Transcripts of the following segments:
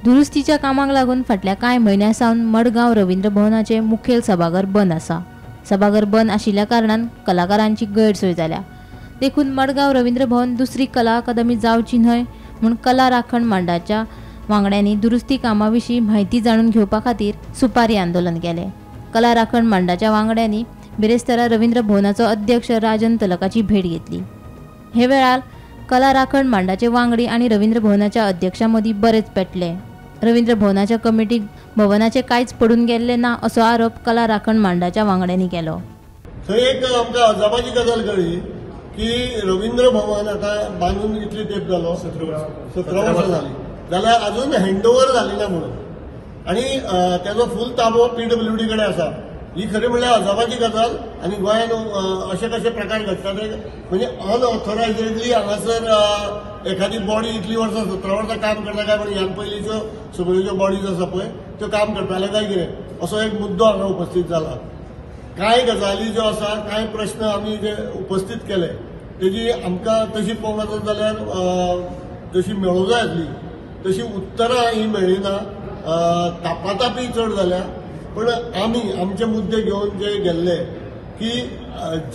दुरुस्तीच्या कामाक लागून फाटल्या कांय म्हयन्यां सावन मडगांव रवींद्र भवनाचे मुखेल सभाघर बंद आसा. सभाघर बंद आशिल्ल्या कारणान कलाकारांची गैरसोय जाल्या. देखून मडगांव रवींद्र भवन दुसरी कला अकादमी जावची न्हय म्हूण कला राखण मांडाच्या वांगड्यांनी दुरुस्ती कामा विशीं म्हायती जाणून घेवपा खातीर सुपारी आंदोलन केलें. कला राखण मांडाच्या वांगड्यांनी बिरेस्तारा रवींद्र भवनाचो अध्यक्ष राजन तलकाची भेट घेतली. हे वेळार कला राखण मांडाचे वांगडी आनी रवींद्र भवनाच्या अध्यक्षा मदीं बरेच पेटले. रवींद्र भवनाच्या कमिटीक भवनाचे कांयच पडून गेल्ले ना असो आरोप कला राखण मांडाच्या वांगड्यांनी केलो. थंय एक आमकां अजापाची गजाल कळ्ळी की रवींद्र भवन आतां बांदून कितली तेंप जालो, 17 वर्सां जाली, जाल्यार अजून हँडओवर जाली ना म्हणून, आनी तेजो फूल ताबो पीडब्ल्यूडी कडेन आसा. ही खरी म्हणल्यार अजापाची गजाल. आनी गोंयांत अशे कशे प्रकार घडटा ते म्हणजे अनऑथोरायजेडली हांगासर एखादी बॉडी इतली वर्सां 17 वर्सां काम करता काय म्हण ह्यान पयलींच्यो सगळ्यो ज्यो बॉडीज आसा पळय त्यो काम करताले काय कितें असो एक मुद्दो हांगा उपस्थीत जाला. कांय गजाली ज्यो आसा, कांय प्रश्न आमी जे उपस्थीत केले तेजी आमकां तशी पळोवंक वचत जाल्यार जशी मेळूंक जाय आसली तशी उत्तरां ही मेळ्ळी ना. तापातापी चड जाल्या. पण आमी आमचे मुद्दे घेवन जे गेल्ले की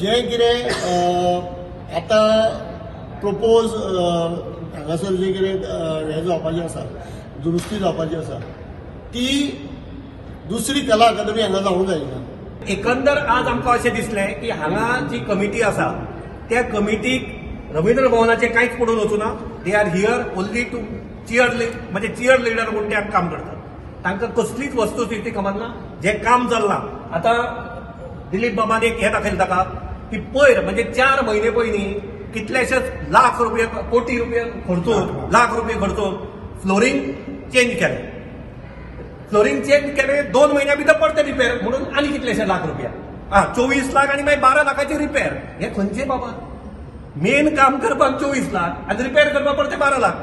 जे कितें आतां प्रपोज हांगासर जे कितें हें जावपाचें आसा, दुरुस्ती जावपाची आसा, ती दुसरी कला अकादमी हांगा जावंक जायना. एकंदर आज आमकां अशें दिसलें की हांगा जी कमिटी आसा त्या कमिटीक रवींद्र भवनाचें कांयच पडून वचूना. They are here only to cheer, म्हणजे चियर लिडर म्हूण ते काम करतात. तांकां कसलीच वस्तुस्थिती खबर ना. जें काम चल्लां आतां दिलीप बाबान एक हें दाखयलें ताका की पयर म्हणजे 4 म्हयने पयलीं कितलेशेच लाख रुपये, कोटी रुपये खर्चून, लाख रुपये खर्चून फ्लोरींग चेंज केलें. फ्लोरींग चेंज केलें 2 म्हयन्या भितर परतें रिपेर म्हणून आनी कितलेशे लाख रुपया, 24 लाख आनी मागीर 12 लाखाचे रिपेर. हें खंयचें बाबा? मेन काम करपाक 24 लाख आनी रिपेर करपाक परते 12 लाख.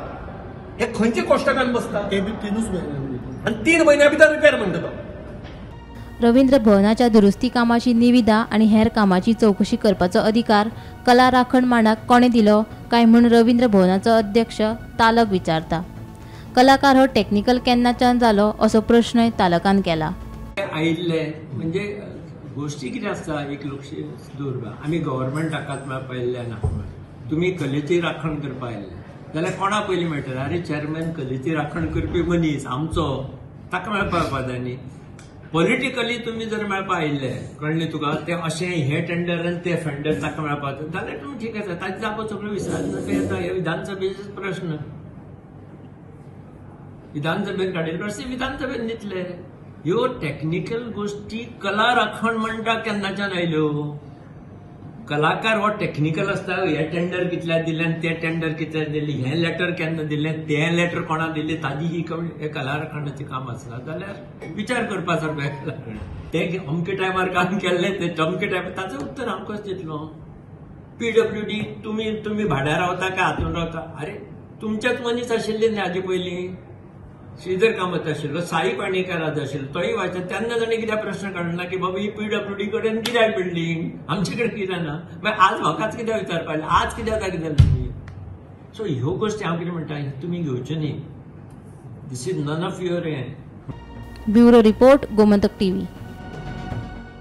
हे खंयचे कोश्टकान बसता? ते बी 3 म्हयने आनी 3 म्हयन्या भितर रिपेर म्हणटा तो. रवींद्र भवनाच्या दुरुस्ती कामाची निविदा आनी हेर कामाची चवकशी करपाचो अधिकार कला राखण मांडाक कोणें दिलो काय म्हूण रवींद्र भवनाचो अध्यक्ष तालक विचारता. कलाकार हो टेक्निकल केन्नाच्यान जालो असो प्रश्नय तालकान केला. आयिल्ले म्हणजे गोष्टी कितें आसता एक लक्ष दवरपा. आमी गव्हर्मेंटाकाच पळयल्ले ना, तुमी कलेची राखण करपा आयिल्ले जाल्यार कोणा पयलीं मेळटलें? अरे चेअरमॅन कलेची राखण करपी मनीस आमचो, ताका मेळपा जाय न्ही. पॉलिटिकली तुमी जर मेळपा आयिल्ले कळ्ळें तुका, ते अशें हे टेंडर आनी ते फेंडर ताका मेळपा जाल्यार तुमी ठीक आसा, ताची जापो सगळ्यो विसरात. ते येता हे विधानसभेचेच प्रश्न. विधानसभेन काडिल्ले प्रश्न विधानसभेन दितले. ह्यो टॅक्निकल गोष्टी कला राखण म्हणटा केन्नाच्यान आयल्यो? कलाकार हो टॅक्निकल आसता. हे टेंडर कितल्या दिलें आनी ते टेंडर कितल्या दिलें, हें लेटर केन्ना दिलें, तें लेटर कोणा दिलें, ताजी ही हे कला राखणाचें काम आसता जाल्यार विचार करपा सारकें. ते अमके टायमार काम केल्लें ते अमके टायमार, ताचें उत्तर हांव कशें दितलो? पीडब्ल्यूडी तुमी भाड्यार रावता काय हातून रावता? अरे तुमच्याच मनीस आशिल्ले न्ही हाजे पयलीं. श्रीधर कामत आशिल्लो, साई पाणेकर आज आशिल्लो, तोय वाचता. तेन्ना ताणें कित्याक प्रश्न काडलो की बाबा ही पीडब्ल्यूडी कडेन कित्याक बिल्डींग, आमचे कडेन कित्याक ना? मागीर आज म्हाकाच कित्याक विचारपा आयलें, आज कित्याक जागे जालें तुमी? सो ह्यो गोश्टी हांव कितें म्हणटा, तुमी घेवच्यो न्ही. This is none of your हें. Bureau report, Gomantak TV.